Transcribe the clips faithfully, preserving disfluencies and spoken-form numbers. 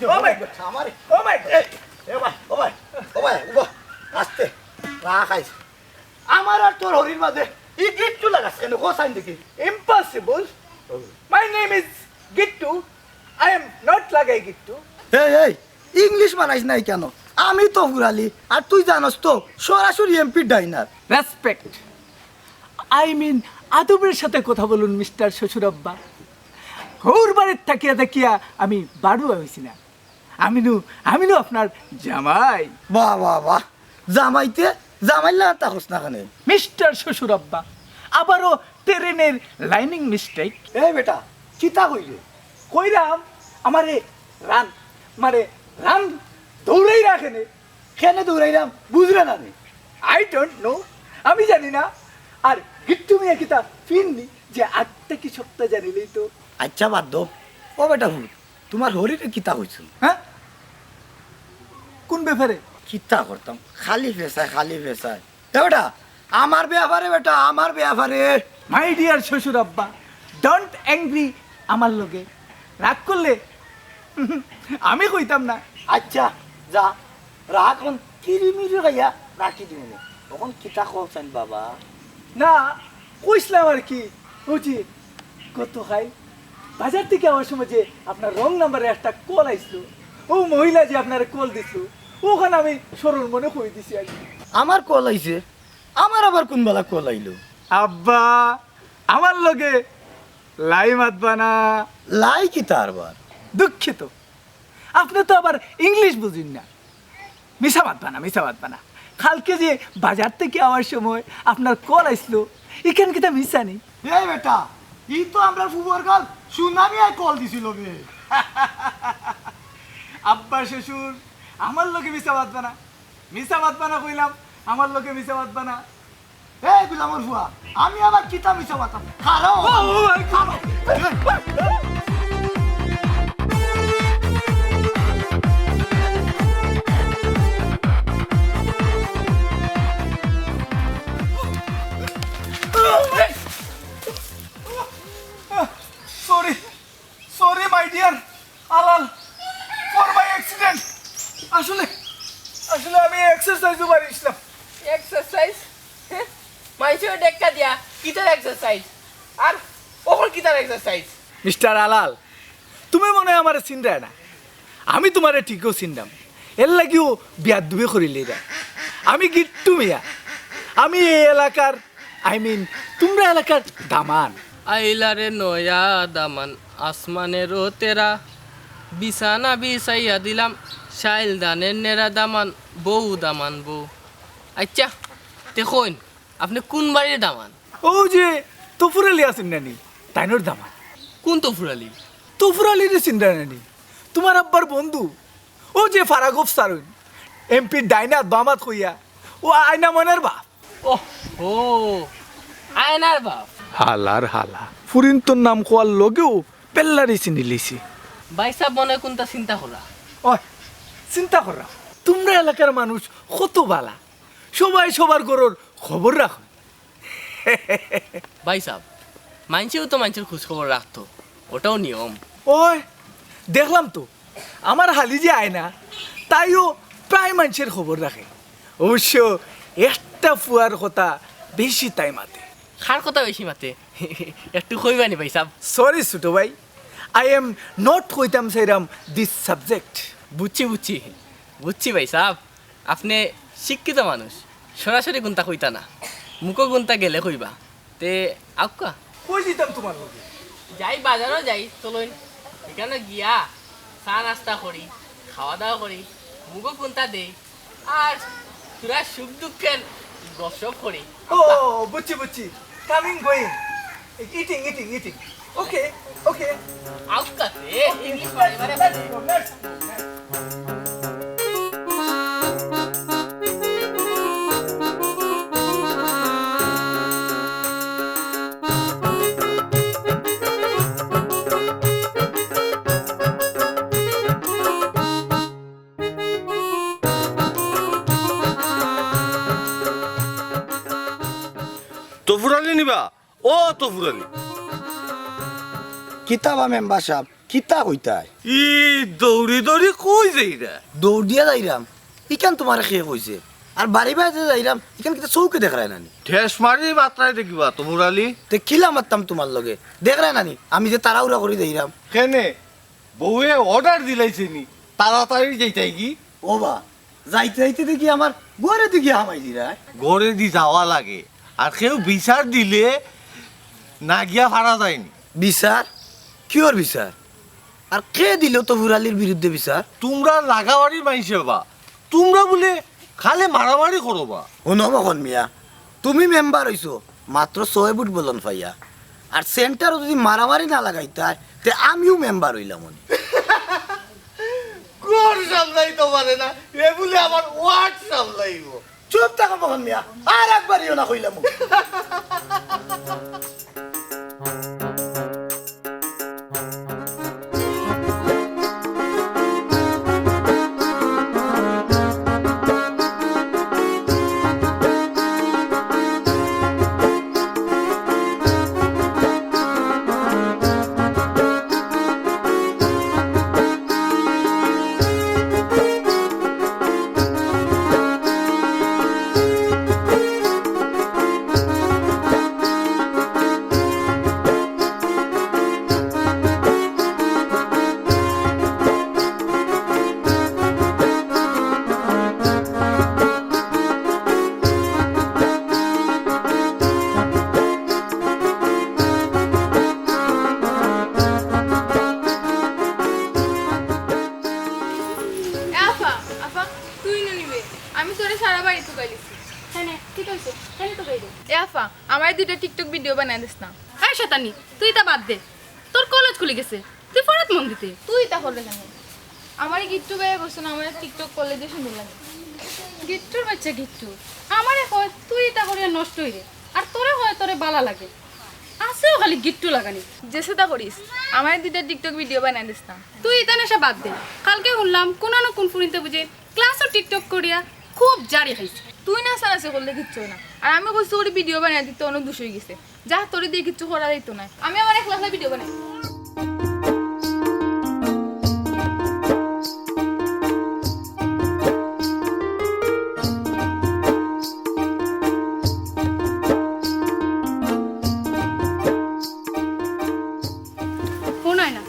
ও ভাই, আমারে, ও ভাই, এ, এ ভাই, ও ভাই, ও ভাই, ও ভাই, আস্তে, রাখ আইস। আমার আর তোর হরির মাঝে ই গিট্টু লাগাস কেনে? কো চাইন দেখি। Impossible. My name is Gittu. I am not লাগাই গিট্টু। এই, এই, ইংলিশ মারাইস নাই কেনে? আমি তো ফুরালি, আর তুই জানোস তো, সরাসরি এমপির ডাইনার। Respect. I mean, আদবের সাথে কথা বলুন, মিস্টার শ্বশুর আব্বা। হউর বাড়িত থাকিয়া দেখিয়া আমি বাড়ুয়া হইছি না। আমি নু, আমি নু আপনার জামাই। বাহ, বাহ, বাহ। জামাইতে, জামাইর লাগান তা কস না কেনে? মিস্টার শ্বশুর আব্বা, আবারও ট্রেনের লাইনিং মিস্টেক। এই বেটা, কিতা কইরে? কইরাম, আমারে রান, মানে রান দৌড়াইরা কেনে, কেনে দৌড়াইরাম, বুঝরে না নি? I don't know, আমি জানি না। আর গিট্টু মিয়া কিতা ফিরনি যে আটটা কি সপ্তাহ জানিলেই তো। আচ্ছা, বাদ দেও। ও বেটা হুর, তোমার হরিরে কিতা কইছো? হ্যাঁ? কোন ব্যাপারে? কিতা করতাম? খালি ফেসায়, খালি ফেসায়। এ বেটা, আমার ব্যাপারে বেটা, আমার ব্যাপারে। My dear শ্বশুর আব্বা, don't angry আমার লগে। রাগ করলে আমি কইতাম না। আচ্ছা, যা, রাগ অখন কিরিমিরি খাইয়া রাখি দিমু নে। অখন কিতা কও চাইন বাবা? না, কইছলাম আর কি। ও যে, গতকাইল বাজার থাকি আওয়ার সময় যে আপনার রং নাম্বারে একটা কল আইছিল, ও মহিলা যে আপনারে কল দিছিল, অখান আমি সরল মনে কই দিছি আর কি। আমার কল আইছে? আমার আবার কোন বালা কল আইলো? আব্বা, আমার লগে লাই মাতবা না। লাই কিতা আবার? দুঃখিত, আপনে তো আবার ইংলিশ বুঝইন না। মিছা মাতবা না, মিছা মাতবা না। কালকে যে বাজার থাকি আওয়ার সময় আপনার কল আইছিল, ইখান কিতা মিছা নি? এই বেটা, ই তো আমরার ফুবর গাল সুনামিয়ায় কল দিছিল বে। আব্বা শ্বশুর, আমার লগে মিছা মাতবা না, মিছা মাতবা না কইলাম, আমার লগে মিছা মাতবা না। এই গুলামর ফুয়া, আমি আবার কিতা মিছা মাততাম? খাড়াও। ও, ও, ও, খাড়াও। Sorry, sorry my dear Alal, for my accident। আসলে, আসলে আমি এক্সারসাইজও পারিছিলাম। এক্সারসাইজ? হ্যাঁ? মাইনষেরে টেক্কা দিয়া কিতার এক্সারসাইজ? আর অখন কিতার এক্সারসাইজ? মিস্টার আলাল, তুমি মনে হয় আমারে চিনরায় না। আমি তুমারে ঠিকউ চিনরাম, এরলাগিউ বেয়াদবি করিলিরায়। আমি গিট্টু মিয়া, আমি এই এলাকার, I mean, তুমরা এলাকার দামান। আইলা রে নয়া দামান, আসমানেরও তেরা, বিছানা বিছাইয়া দিলাম, শাইল ধানের নেরা দামান, বউ দামান বউ। আইচ্ছা, তে কইন, আপনে কুন বাড়ির দামান? অউ যে তফুর আলী আছইন না নি, তাইনর দামান। কুন তফুর আলী? তফুর আলীরে চিনরায় না নি, তুমার আব্বার বন্ধু। অউ যে ফারাগ অফিসার অইন, এমপির ডাইনাত বামাত কইয়া, অউ আয়না ময়নার বাপ। ওহো, আয়নার বাপ। হালার হালা। ফুরিন্তর নাম কওয়ার লগেউ পেল্লারি চিনিলিছে। ভাইসাব মনে কুনতা চিন্তা কররা। ওই, চিন্তা কররা। তুমরা এলাকার মানুষ কত বালা। সবাই সবার ঘরর খবর রাখইন। ভাইসাব, মাইনষেও তো মাইনষের খোঁজ খবর রাখতো, ওটাও নিয়ম। ওই, দেখলাম তো, আমার হালি যে আয়না, তাইও প্রায় মাইনষের খবর রাখে। অবশ্য একটা ফুয়ার কথা বেশি তাই মাতে। কার কথা বেশি মাতে? একটু কইবা নি ভাইসাব? Sorry ছোট ভাই, I am not কইতাম চাইরাম this subject। বুঝছি, বুঝছি, বুঝছি ভাইসাব। আপনে শিক্ষিত মানুষ, সরাসরি কুনতা কইতা না, মুখো কুনতা গেলে কইবা। তে আউক্কা। কই যিতাম তুমার লগে? যাই, বাজারো যাই, চলইন। ইখানো গিয়া চা নাস্তা করি, খাওয়া দাওয়া করি, মুখো কুনতা দেই, আর থুড়া সুখ দুঃখের গপসপ করি। ও, বুঝছি, বুঝছি। Coming, going. Eating, eating, eating. Okay, okay. আউক্কা তে, ইনি বারে বারে বলে। তফুর আলী নিবা? ও তফুর আলী। কিতা বা মেম্বার সাব, কিতা কইতায়? ই দৌড়ি দৌড়ি কই যাইরা? দৌড় দিয়া যাইরাম, ইখান তুমারে কে কইছে? আর বাড়ি বাড়িতে যাইরাম, ইখান কিতা চউখে দেখরায় না নি? ঠেস মারি মাতরায় দেখিবা তো মুরালি। তে কিলা মাততাম তুমার লগে? দেখরায় না নি আমি যে তাড়াহুড়া করি যাইরাম? কেনে? বউয়ে অর্ডার দিলাইছে নি, তাড়াতাড়ি যাইতায় গি? ও বা, যাইতে যাইতে দেখি আমার ঘরেদি গিয়া হামাই দিরায়। ঘরেদি যাওয়া লাগে, আর কেউ বিচার দিলে না গিয়া পারা যায় নি। বিচার? কিওর বিচার? আর কে দিলো তো মুরালির বিরুদ্ধে বিচার? তুমরা লাগাবাড়ির মাইনষে বা, তুমরা বুলে খালি মারামারি করো বা। হুনো মখন মিয়া, তুমি মেম্বার অইছো মাত্র ছয় ভোট বলন পাইয়া, আর সেন্টারো যুদি মারামারি না লাগাইতায়, তে আমিও মেম্বার অইলাম অনে। ঘর সামলাইতো পারে না, এ বুলে আবার ওয়ার্ড সামলাইবো। চুপ থাকো মখন মিয়া, আর একবারও না কইলাম। এ আফা, আফা, তুই নু নিবে। আমি তোরে সারা বাড়ি তুকাইলিছি। হ্যাঁ নে, ঠিক আছে, তাহলে তো গাইব। এ আফা, আমারে দুইটা TikTok ভিডিও বানাই দিস না। এই শয়তানি, তুই ইতা বাদ দে। তোর কলেজ খুলি গেছে, তুই পড়াত মন দিতে। তুই ইতা করলে কেনে? আমারে গিট্টু ভাইয়ে কইছে না, আমারে TikTok করলে যে সুন্দর লাগে। গিট্টুর বাচ্চা গিট্টু, আমারে কয় তুই ইতা করিয়া নষ্ট অইরে, আর তোরে কয় তোরে বালা লাগে। আছেও খালি গিট্টু লাগানি। যেতা করিস, আমারে দুইটা TikTok ভিডিও বানাই দিস না। তুই ইতা নেশা বাদ দে। কালকে হুনলাম কুনানো কুন ফুরিন্তে বুঝি ক্লাসো TikTok করিয়া খুব জারি খাইছে। তুই নাচানাচি করলে কিচ্ছু অয় না, আর আমি কইছি ওরে ভিডিও বানাই দিতে, অনেক দুষ অই গেছে। যা, তোরে দিয়া কিচ্ছু করা যাইতো নায়। আমি আমার একলা একলা ভিডিও বানাই। হুনায় না,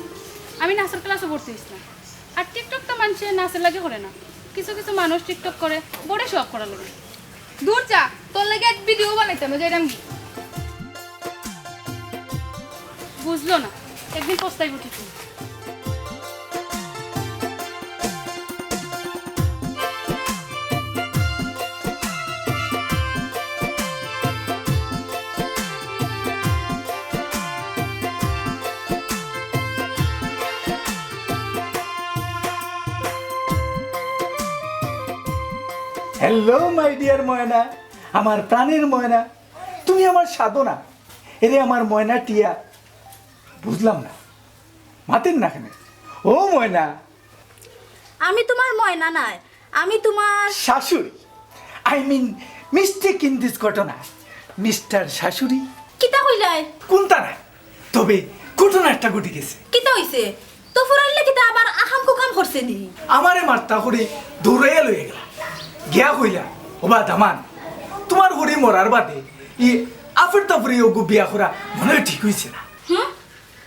আমি নাচর ক্লাসো ভর্তি অইছি না। আর TikTok তো মানষে নাচর লাগি করে না, কিছু কিছু মানুষ TikTok করে বড় শখ করার লাগি। দূর যা, তোর লাগি আজ ভিডিও বানাইতাম, যাইরাম গি। বুঝলো না, একদিন পস্তাইব ঠিকই। Hello my dear ময়না, আমার প্রাণের ময়না, তুমি আমার সাধনা। এরে আমার ময়না টিয়া, বুঝলাম না, মাতের না কেনে? ও ময়না। আমি তোমার ময়না নায়, আমি তোমার শাশুড়ি। I mean, mistake in this ঘটনা, মিস্টার শাশুড়ি। কিতা কইলায়? কুন্তা নায়, তবে ঘটনা একটা ঘটি গেছে। কিতা অইছে? তো ফুরাইলে কিতা আবার আকাম কুকাম করছে নি? আমারে মারতা করি দৌড়াইয়া লইয়া গেলা। গিয়া কইলা, "ওবা দামান, তোমার হরি মরার বাদে ই আফের তাফরি ওগু বিয়া করা মনে হয় ঠিক অইছে না।" হুম?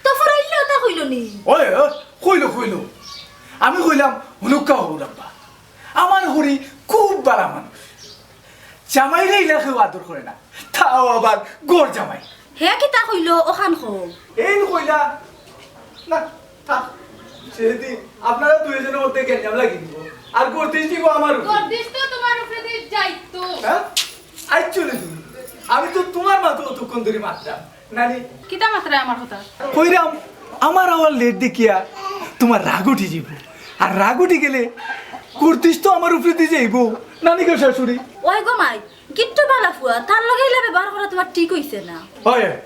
তো ফুরাইলে ওটা কইল নি? ওই, ওই, কইল, কইল। আমি কইলাম, "হুনুক্কা হউর আব্বা, আমার হরি খুব বালা মানুষ। জামাইরে ইলা কেউ আদর করে না, তাও আবার ঘর জামাই।" হে কিতা কইল, ওখান কও। এইন কইলা, না, থাক। সেদিন আপনারা দুইজনের মধ্যে গেঞ্জাম লাগি দিব। আর গর্দিশ দিব আমার উপরে। গর্দিশ তো তোমার উপরে দিয়ে যাইতো। হ্যাঁ? আইচ্ছুলি তুমি। আমি তো তোমার মাতো অতক্ষণ ধরি মাতরাম। নানি? কিতা মাতরায় আমার কথা? কইরাম, আমার আওয়ার লেট দেখিয়া তোমার রাগ উঠি যাইব। আর রাগ উঠি গেলে গর্দিশ তো আমার উপরে দিয়ে যাইব। নানি গো শাশুড়ি। ওই গো মাই, গিট্টু বালা ফুয়া, তার লগে ইলা ব্যবহার করা তোমার ঠিক অইছে না। হয়, হয়।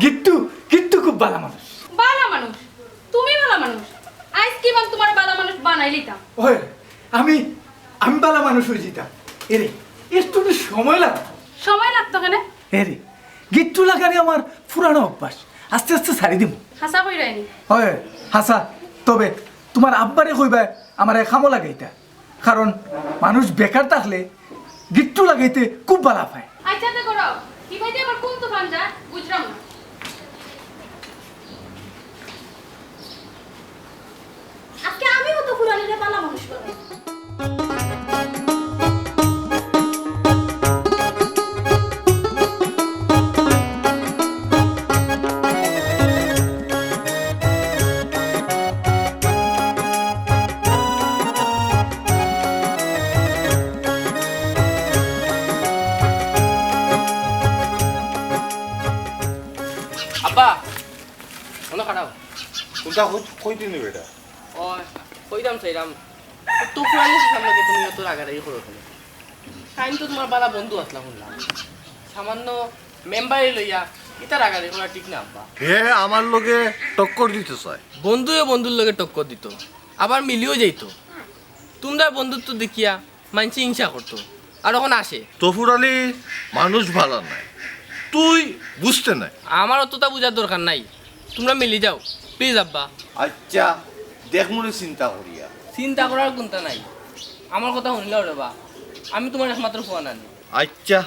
গিট্টু, গিট্টু খুব বালা মানুষ। বালা মানুষ? তুমি বালা মানুষ? আইজ কি বান তোমার বালা মানুষ বানাইলিতাম। হয়, আমি, আমি বালা মানুষ অই যিতাম। এরে, একটু তো সময় লাগতো। সময় লাগতো কেনে? এরে, গিট্টু লাগানি আমার পুরানো অভ্যাস। আস্তে আস্তে ছাড়ি দিমু। হাছা কইরায়নি? অয়, হাছা। তবে তুমার আব্বারে কইবায় আমারে কামো লাগাইতা, কারণ মানুষ বেকার থাকলে গিট্টু লাগাইতে খুব ভালা পায়। আইচ্ছা, তে করো। ই ভাইতে আবার কুন তুফান যা, বুঝলাম না। আজকে আমিও তো ফুরানিরে ভালা মানুষ বানাই। আব্বা, অনো খাড়াও। কুনটা কই-, কইতে নি বেটা? ও, কইতাম চাইরাম, তো ফুরানির সামনে তুমি অত রাগারাগি করো কেনে? তাইন তো তুমার ভালা বন্ধু আছলা হুনলাম। সামান্য মেম্বারি লইয়া ইতা রাগারাগি করা ঠিক না, আব্বা। হে আমার লগে টক্কর দিতো চায়। বন্ধুয়ে বন্ধুর লগে টক্কর দিতো, আবার মিলিও যাইতো। তুমরার বন্ধুত্ব দেখিয়া মাইনষে হিংসা করতো, আর অখন আসে। তফুর আলী মানুষ ভালা নায়, তুই বুঝতে নায়। আমার অততা বুঝার দরকার নাই, তুমরা মিলি যাও, please আব্বা। আইচ্ছা, দেখমুনে চিন্তা করিয়া। চিন্তা করার কুনতা নাই, আমার কথা হুনলাও রেবা, আমি তুমার একমাত্র ফুয়া নানি। আইচ্ছা,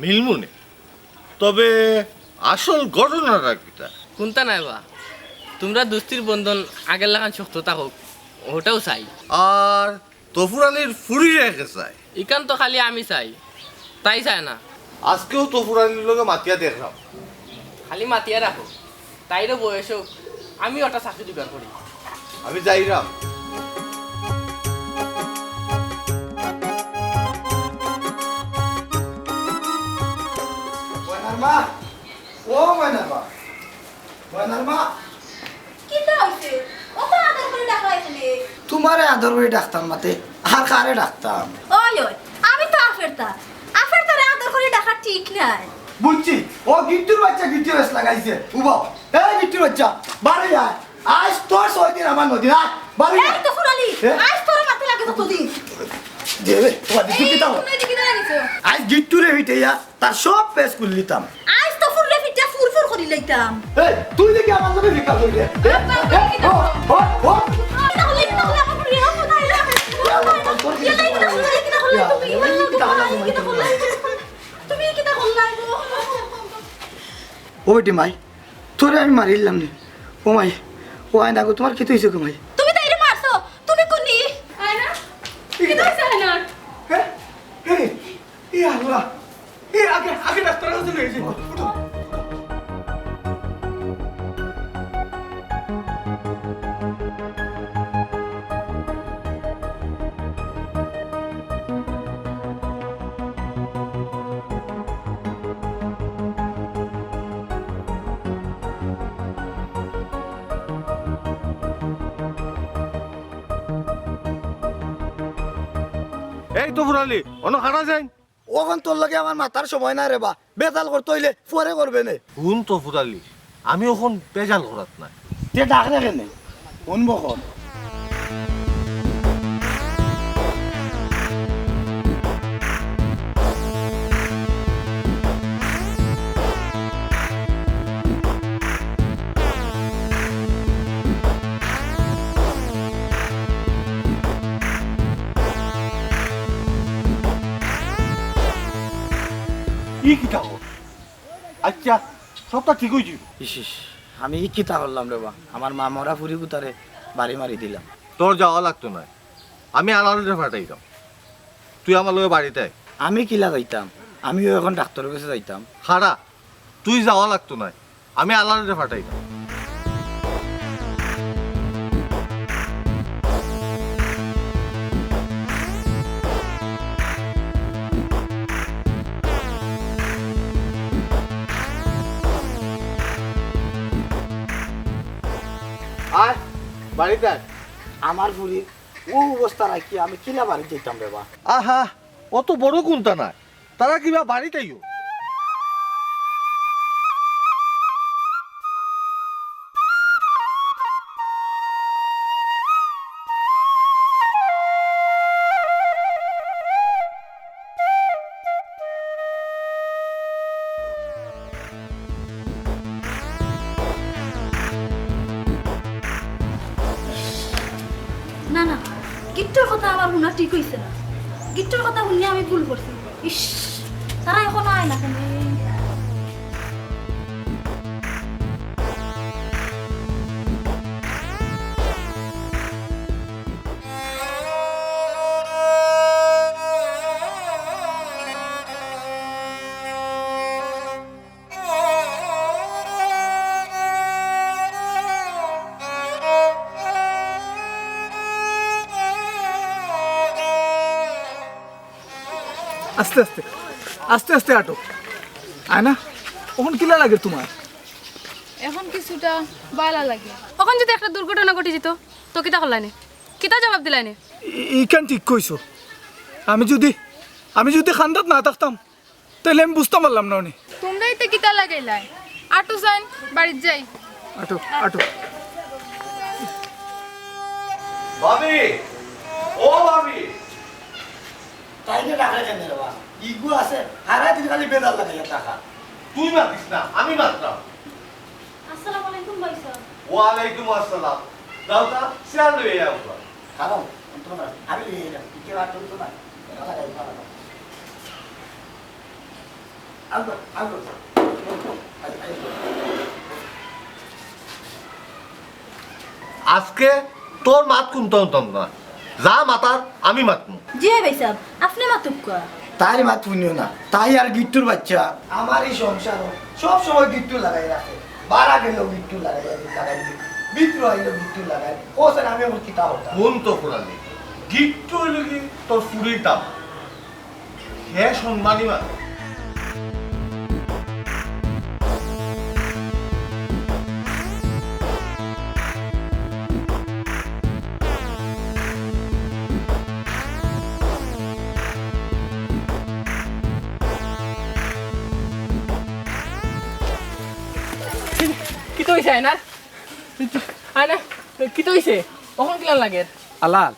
মিলমুনে। তবে আসল ঘটনাটা কিতা? কুনতা নায় বা, তুমরার দুস্তির বন্ধন আগের লাখান শক্ত থাকউক, অটাউ চাই। আর তফুর আলীর ফুরিরে কে চায়? ইখান তো খালি আমি চাই, তাই চায় না। আজকেউ তফুর আলীর লগে মাতিয়া দেখরাম। খালি মাতিয়া রাখো, তাইরও বয়স অউক, আমিও একটা চাকরি জোগাড় করি। আমি যাইরাম। ময়নার মা, ও ময়নার মা, ময়নার মা। কিতা অইছে? অত আদর করি ডাকরায় কেনে? তুমারে আদর করি ডাকতাম মাতে, আর কারে ডাকতাম? ওই, ওই, আমি তো আফেরতা। আফেরতারে আদর করি ডাকা ঠিক নায়। বুঝছি, ও গিট্টুর বাইচ্চা গিট্টুর বেশ লাগাইছে। উবাও, এই গিট্টুর বাইচ্চা, বাড়ি আয়। আইজ তোর ছয় দিন আমার নয় দিন, আয়, বাড়ি আয়। এই তফুর আলী, এ? আইজ তোর মাতে লাগে ততদিন। দে রে, তোমার দিকে এই, কিতা হলো? তুমি এদিকে দাঁড়ায় গেছো। আইজ গিট্টুরে পিটাইয়া তার সব পেচ খুলিলিতাম। আইজ তফুররে পিটা ফুরফুর করিলাইতাম। এই, তুই দেখি আমার লগে ভিক্ষা করিলে। আব্বা, এ, কিতা ও, করো? ও, ও। কিতা করলে, কিতা করলে, আমার ঘরে এরকম নাই, না। কিতা করলে, কিতা করলে তুমি? ইমান কিতা করলে, কিতা করলে? তুমি কিতা করলে গো? ও বেটি মাই, তোরে আমি মারিলাম নি। ও মাই, ও আয়না গো, তোমার কিতা অইছে গো মাই? তুমি তাইরে মারছো, তুমি কুনি? আয়না, কিতা অইছে আয়না? হ্যাঁ? এই, এই আল্লাহ, এই আগে, আগে ডাক্তারের কাছে লইয়া যাই। উঠো। এই তফুর আলী, অনো খাড়া যাইন। অখন তোর লগে আমার মাতার সময় নাই রে বা, বেতাল করতে অইলে পরে করবে নে। হুন তফুর আলী, আমি অখন বেজাল করাত নায়। তে ডাক রে কেনে? হুনবো কন। ই কিতা কর? আইচ্ছা, সবটা ঠিক অইযিবো। ইস, ইস, আমি ই কিতা করলাম রে বা? আমার মা মরা ফুরি গুতারে বাড়ি মারি দিলাম। তোর যাওয়া লাগতো নায়, আমি আলালরে ফাটাইতাম। তুই আমার লগে বাড়িত আয়। আমি কিলা যাইতাম? আমিও অখন ডাক্তারর গেছে যাইতাম। খাড়া, তুই যাওয়া লাগতো নায়, আমি আলালরে ফাটাইতাম। আয়, বাড়িত আয়। আমার ফুরির অউ অবস্থা রাখিয়া আমি কিলা বাড়িত যাইতাম রে বা? আহা, অত বড় কুন্তা নায়। তারা কিবা বাড়িত আইও। গিট্টুর কথা আমার হুনা ঠিক অইছে না। গিট্টুর কথা হুনিয়া আমি ভুল করছি। ইশ, তারা এখনো আয় না কেনে? আস্তে আস্তে, আস্তে আস্তে আটো। আয়না, অখন কিলা লাগের তুমার? এখন কিছুটা বালা লাগে। অখন যুদি একটা দুর্ঘটনা ঘটি যিত, তো কিতা করলায়নে? কিতা জবাব দিলায়নে? ই-, ইখান ঠিক কইছো। আমি যুদি, আমি যুদি কান্দাত না থাকতাম, তাইলে আমি বুঝতাম পারলাম না অনে। তুমরা ইতা কিতা লাগাইলায়? আটো যাইন, বাড়িত যাই। আটো, আটো। ভাবি, ও ভাবি। তাইরে ডাকরে কেনে রে বা? ইগু আছে, হারা দিন খালি বেজার লাগাইয়া থাকা। তুই মাতিস না, আমি মাতরাম। আসসালামু আলাইকুম ভাইসাব। ওয়ালাইকুম আসসালাম। দাও তা, চেয়ার লইয়া আও। খারাপ, আমি লইয়া যাই। ইকে বার তো না। আজকে তোর মাত কুনতা হুনতাম না, যা মাতার আমি মাতমু। জি ভাইসাব, আপনে মাতুক্কা। তাইর মাত হুনিও না, তাই আর গিট্টুর বাইচ্চা। আমার ই সংসারো সব সময় গিট্টু লাগাই রাখে, বারা গেলেও গিট্টু লাগাই, লাগাই, ভিতরো আইলেও গিট্টু লাগাই। ও স্যার, আমি অখন কিতা করতাম? হুন তো ফুরানি, গিট্টু অইলো গি তোর ফুরির দাম। হে সম্মানী মানুষ। কিতা অইছে আয়নার? আয়না, কিতা অইছে? অখন কিলান লাগের? আলাল,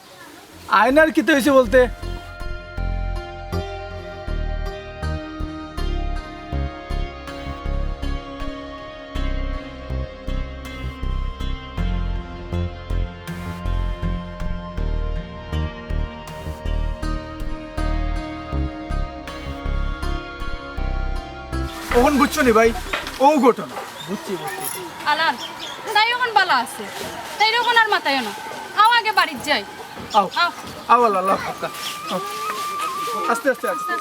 আয়নার কিতা অইছে বলতে? অখন বুঝছো নি ভাই, অউ ঘটনা। বুঝছি, বুঝছি। আলাল, তাই অখন বালা আছে, তাইরে অখন আর মাতাইও না। আও আগে বাড়িত যাই। আও, আও। আও, আল্লাহ, আল্লাহ। আও। আস্তে, আস্তে, আস্তে।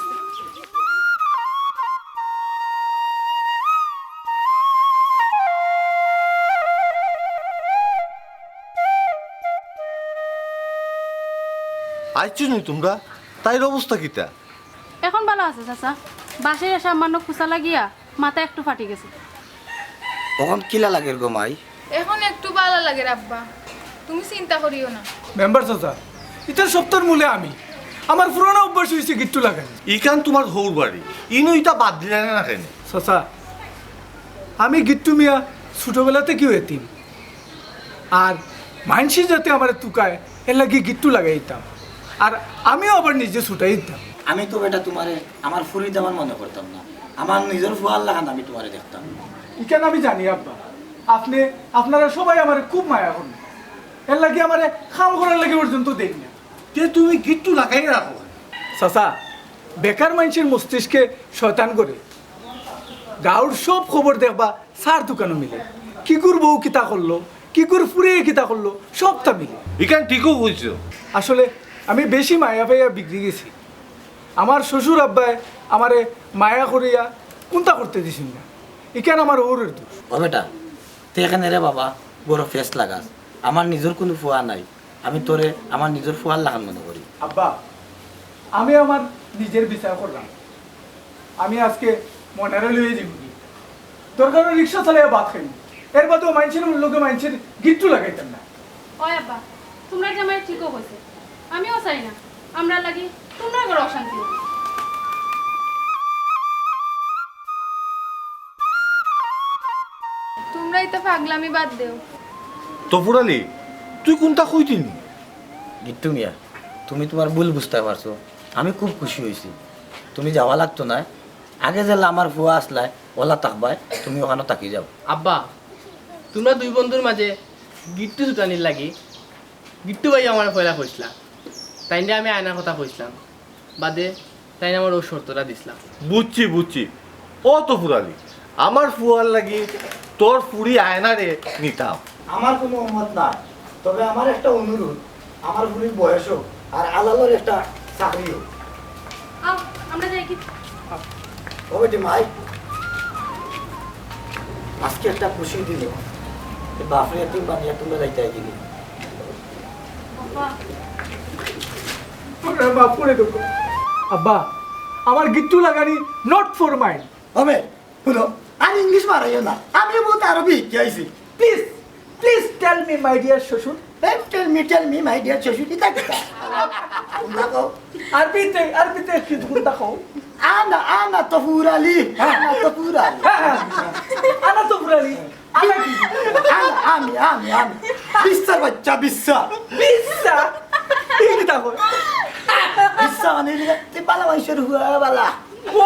আইছো নি তুমরা? তাইর অবস্থা কিতা? অখন বালা আছে চাচা, বাঁশর সামান্য খুচা লাগিয়া মাথা একটু ফাটি গেছে। অখন কিলা লাগের গো মাই? অখন একটু বালা লাগের আব্বা, তুমি চিন্তা করিও না। মেম্বার চাচা, ইতার সবতার মূলে আমি। আমার পুরানা অভ্যাস অইছে গিট্টু লাগানি। ইখান তুমার হউর বাড়ি, ইনো ইতা বাদ দিলায় না কেনে? চাচা, আমি গিট্টু মিয়া ছুটোবেলা থাকিউ এতিম। আর মাইনষে যাতে আমারে তুকায়, এরলাগি গিট্টু লাগাইতাম। আর আমিও আবার নিজে ছুটাইতাম। আমি তো বেটা তুমারে আমার ফুরির দামান মনো করতাম না, আমার নিজর ফুয়ার লাখান আমি তুমারে দেখতাম। ইখান আমি জানি আব্বা, আপনে, আপনারা সবাই আমারে খুব মায়া করইন, এরলাগি আমারে কাম করার লাগি পর্যন্ত দেইন না। তে তুমি গিট্টু লাগাই রাখো। চাচা, বেকার মাইনষর মস্তিষ্কে শয়তান ঘুরে। গাউর সব খবর দেখবা চার দোকানো মিলে। কিগুর বউ কিতা করলো, কিগুর ফুরিয়ে কিতা করলো, সবতা মিলে। ইখান ঠিকউ কইছো। আসলে আমি বেশি মায়া পাইয়া বিগড়ি গেছি। আমার শ্বশুর আব্বায় আমারে মায়া করিয়া কুন্তা করতে দিছইন না। ইখান আমার হউরর দোষ। ও বেটা, তে কেনে রে বাবা বড় ফেস লাগাস। আমার নিজর কুনু ফুয়া নাই। আমি তোরে আমার নিজর ফুয়ার লাখান মনো করি। আব্বা, আমি আমার নিজর বিচার কররাম। আমি আজকে মনারে লইয়া যাইমুগি। দরকার অইলে রিকশা চালাইয়া ভাত খাইমু। এরবাদেও মাইনষর লগে মাইনষর গিট্টু লাগাইতাম না। অয় আব্বা, তুমরার জামাইয়ে ঠিকউ কইছে। আমিও চাই না আমরার লাগি তুমরার ঘরো অশান্তি অউক। তুমরা ইতা পাগলামি বাদ দেও। তফুর আলী, তুই কুনতা কইতে নি? গিট্টু মিয়া, তুমি তুমার ভুল বুঝতায় পারছো। আমি খুব খুশি অইছি। তুমি যাওয়া লাগতো নায়। আগে যেলা আমার ফুয়া আছলায়, অলা থাকবায়, তুমি অখানো থাকি যাও। আব্বা, তুমরা দুই বন্ধুর মাঝে গিট্টু ছুটানির লাগি গিট্টু ভাইয়ে আমারে পয়লা কইছলা। তাইনরে আমি আয়নার কথা কইছিলাম, বাদে তাইন আমার অউ শর্তটা দিছলা। বুঝছি, বুঝছি। ও তো ফুরালি, আমার ফুয়ার লাগি তোর ফুড়ি আয়নারে নিতাম। আমার কুনু অমত নাই, তবে আমার একটা অনুরোধ, আমার ফুড়ির বয়স অউক আর আলালর একটা চাকরি অউক। আও, আমরা যাই কি? ও বেটি মাই, আজকে একটা খুশি দিন, বাপরে এতিম বানিয়া তুমরা যাইতায় গি নি। বাবা, আপনারা মাফ করে দেবো। আব্বা, আমার গিট্টু লাগানি not for mine. হবে, হুনো, আর ইংলিশ মারাইও না, আমি বউত আরবি শিখিয়া আইছি। Please, please tell me, my dear শ্বশুর. Tell me, tell me, my dear শ্বশুর, ইতা কিতা? কুনটা কও? আরবিতে, আরবিতে একটু কুনটা কও? আনা, আনা তো ফুরালি, আনা তো ফুরালি। হ্যাঁ, হ্যাঁ। আনা তো ফুরালি। আনা কি? আনা, আমি, আমি, আমি। বিচ্ছার বাচ্চা, বিচ্ছা। বিচ্ছা? এই কিতা কয়? বিচ্ছা মানে ইলা, তে বালা মানষর হুয়া বালা। ও,